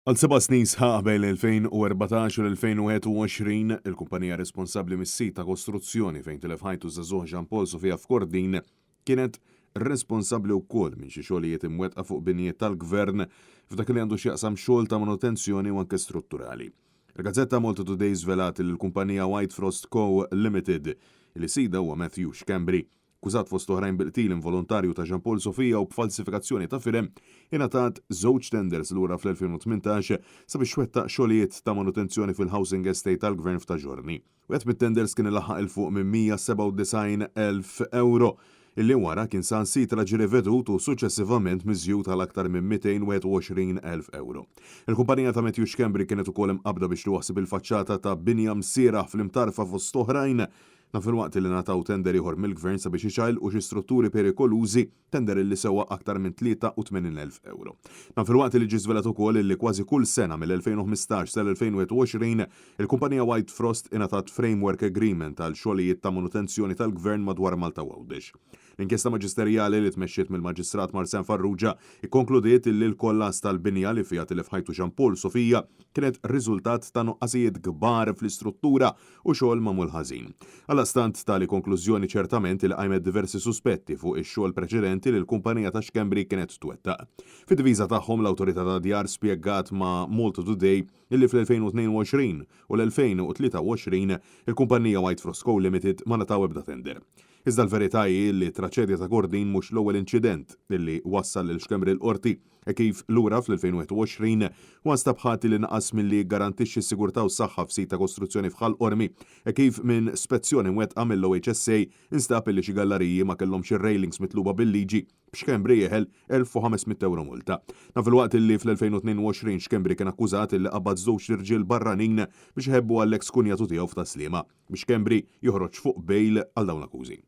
Għal seba' snin sħaħ bejn l-2014 u l-2021, il-kumpanija responsabbli mis-sit ta' kostruzzjoni fejn tilef ħajtu ż-żagħżugħ Jean Paul Sofia f'Kordin kienet responsabbli wkoll minn xi xogħlijiet imwettqa fuq binjiet tal-Gvern f'dak li għandu x'jaqsam xogħol ta' manutenzjoni u anke strutturali. Il-gazzetta Malta Today żvelat li l-kumpanija White Frost Co. Limited, li sidha huwa Matthew Schembri, Akkużat fost oħrajn bil-qtil involontarju ta' Jean Paul Sofia u b'falsifikazzjoni ta' firem, ingħatat żewġ tenders lura fl-2018 sabiex twettaq xogħlijiet ta' manutenzjoni fil-housing estate tal-Gvern f'Ta' Ġiorni. Wieħed mit-tenders kien ilaħħaq 'il fuq minn 197,000 ewro, illi wara kien saħansitra ġie rivedut u suċċessivament miżjud għal aktar minn 221,000 ewro. Il-kumpanija ta' Matthew Schembri kienet ukoll imqabbda biex tieħu ħsieb il-faċċata ta' binja msierah fl-Imtarfa fost oħrajn. Dan filwaqt li ngħataw tender ieħor mill-Gvern sabiex iċaqilqu xi strutturi perikolużi, tender illi sewa aktar minn 83,000 ewro. Dan filwaqt li ġie żvelat ukoll illi kważi kull sena mill-2015 sal-2021, il-kumpanija White Frost ingħatat framework agreement għal xogħlijiet ta' manutenzjoni tal-Gvern madwar Malta u Għawdex. L-inkjesta maġisterjali li tmexxiet mill-Maġistrat Marseanne Farrugia ikkonkludiet illi l-kollass tal-binja li fiha tilef ħajtu Jean Paul Sofia kienet riżultat ta' nuqqasijiet kbar fl-istruttura u xogħol magħmul ħażin. Għaldaqstant tali konklużjoni ċertament li qajmet diversi suspetti fuq ix-xogħol preċedenti li l-kumpanija ta' Schembri kienet twettaq. Fid-difiża tagħhom l-Awtorità tad-Djar spjegat ma' Malta Today illi fl-2022 u l-2023 il-kumpanija White Frost Co Limited ma ngħataw ebda tender. Iżda l-verità hi li t-traċedja ta' Kordin mhux l-ewwel inċident illi wassal lil Schembri l-Qorti hekk kif lura fl-2021 huwa nstab ħati li naqas milli jiggarantixxi s-sigurtà u s-saħħa f'sit ta' kostruzzjoni f'Ħal Qormi hekk kif minn spezzjoni mwettqa mill-OHSA instab illi xi gallariji ma kellhomx ir-railings mitluba bil-liġi b'Schembri jeħel 1,500 ewro multa. Dan filwaqt illi fl-2022 Schembri kien akkużat illi qabbad żewġt irġiel barranin biex iħebbu għall-eks kunjatu tiegħu f'Tas-Sliema. Biex Schembri joħroġ fuq bail għal dawn l-akkużi.